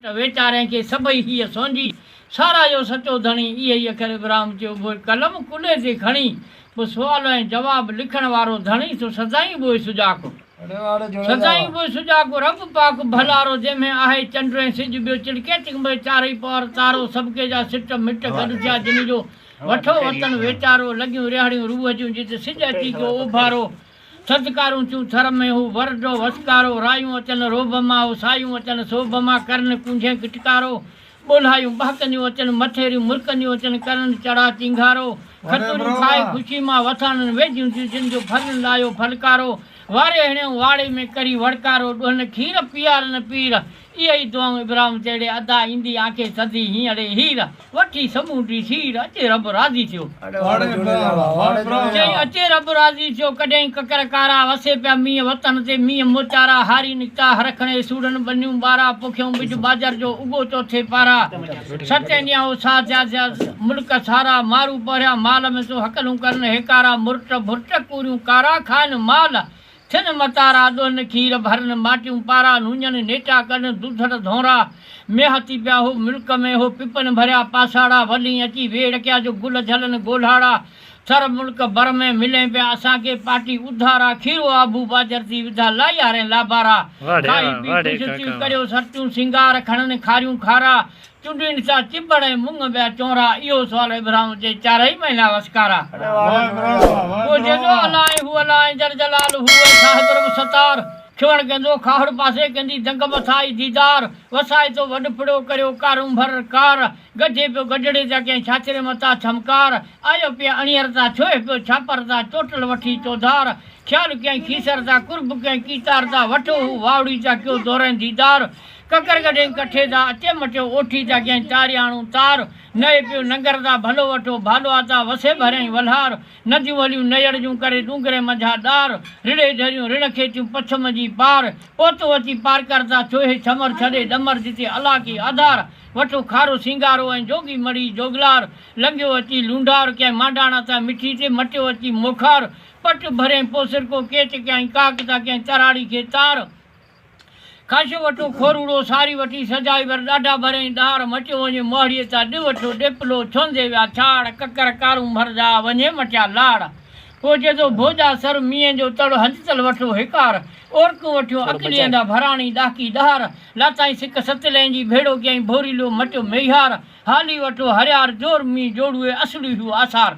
ته ويچارين کي سڀئي هيء سونجي، ساراهيو سچو ڌڻي، اهي ئي اکر ابراهم چيو پوء قلم ڪلهي تي کڻي، پوء سوال ۽ جواب لکڻ وارو ڌڻي، سو سدائين اهوئي سجاڳ. سدائين اهوئي سجاڳ رب پاڪ ڀلارو، جنهن ۾ آهي چنڊ ۽ سج، ٻيو چڙڪي چنبي چارئي پهر تارو، سڀڪي جا سٽ مٽ گڏ ٿيا جن جو وٺو وطن ويچارو، لڳيون رهاڙيون روح جون جت سج اچي ڪيو اوڀارو، ٿڌڪارون ٿيون ٿر ۾ هو ورڍو وسڪارو، رايون اچن روڀ مان هو سايون اچن سوڀ مان، ڪرن ڪونجهين ڪٽڪارو، ٻولهايون ٻهڪنديون اچن مٿيريون مرڪنديون اچن، ڪرن چڙها چينگهارو، کتوريون کائي خوشي مان وٿاڻن ويجهيون ٿيون جن جو ڦلن لايو ڦلڪارو، واري هڻيائون واڙي ۾ ڪري وڙڪارو، ڏوهن کير پيارن پير، اهي ئي دعائون ابراهم چئڙي ادا ايندي آنکي ٿڌي هينئڙي هير، وٺي سمونڊي سير، اچي رب راضي ٿيو. چئي اچي رب راضي ٿيو، ڪڍيائين ڪڪر ڪارا، وسي پيا مينهن وطن تي، مينهن موچارا، هاري نڪتا هر کڻي، سوڙهن ٻنيون ٻارا، پوکيائون ٻج ٻاجهر جو، اڳو چوٿي پارا، ستين ڏينهن اوسا ٿيا ٿيا ملڪ سارا، مارو پهريان مال ۾ سو هڪلون ڪرن هيڪارا، مرٽ ڀرٽ ڪوريون ڪارا، کائن مال، ٿين متارا، ڏوهن کير ڀرن، ماٽيون پارا، نوڃن نيٽا ڪڍن، دوڌڙ ڌونرا، ميها ٿي پيا هو ملڪ ۾، هو پپن ڀريا پاساڙا، ولين اچي ويڙهه ڪيا جو گل جهلن گولهاڙا، ٿر ملڪ بر ۾ ملين پيا اسان کي پاٽي اڌارا، کيرو آڀو ٻاجهر ٿي وڌا لاهيارين لابارا، کائي پي خوش ٿيون ڪريو سرتيون سينگار، کڻن کاريون کارا، چونڊين سان چڀڙ ۽ مڱ ٻيا چونرا، اهو سوال ابراهم چئي چارئي مهينا وسڪارا. پوء چئي ٿو، الله ۽ هو الله ۽ جل جلاله ۽ صاحب رب ستار، کيوڻ ڪندو کاهڙ پاسي ڪندي دنگ مٿائي ديدار، وسائي ٿو وڏ ڦڙو ڪريو ڪارونڀر ڪار، گجي پيو گجڙي تان ڪنهن ڇاڇري متان ڇمڪار، آيو پيا اڻيهر تان ڇوهي پيو ڇاپر تان چوٽل وٺي چوڌار، خيال ڪيائين کيسر تان قرب ڪيائين ڪيتار تان وٺو هو واوڙي تان ڪيو دورين ديدار، ڪڪر ڪڍين ڪٺي تان اچي مٽيو اوٺي تان ڪيائين تارياڻو تار، نئي پيو ننگر تان ڀلو وٺو ڀالوا تان وسي ڀريائين ولهار، نديون هليون نيڙ جون ڪري ڏونگرين منجها ڏار، رڙهي ڍريون رڻ کيتيون پڇم جي پار، پهتو اچي پارڪر تان ڇوهي ڇمر ڇڏي ڏمر جتي الله ڪي آڌار، وٺو کارو سينگارو ۽ جوڳي مڙئي جوڳلار، لنگهيو اچي لونڊار، ڪيائين مانڊاڻا تان مٺي تي مٽيو اچي موکار، پٽ ڀريائين پوسرڪو ڪيچ ڪيائين ڪاڪ تان ڪيائين تراڙي کي تار. کاشو وٺو کوروڙو، ساري وٺي سجائي ور، ڏاڍا ڀريائين ڏار، مٽيو وڃي مهڙيء تان ڏھ وٺو ڏيپلو، ڇوندي ويا ڇاڙ، ڪڪر ڪارونڀر جا، وڃي مٽيا لاڙ. پوء چئي ٿو، ڀوڄا سر، مينهن جو تڙ، هنجتل وٺو هيڪار، اورڪون وٺيون اڪليء دا ڀراڻي ڏاڪي ڏهار، لاتائين سڪ ستلين جي، ڀيڙو ڪيائين ڀوريلو، مٽيو ميهار، هالي وٺو هريار، جور مينهن جوڙوئي، اصلي هيو آثار.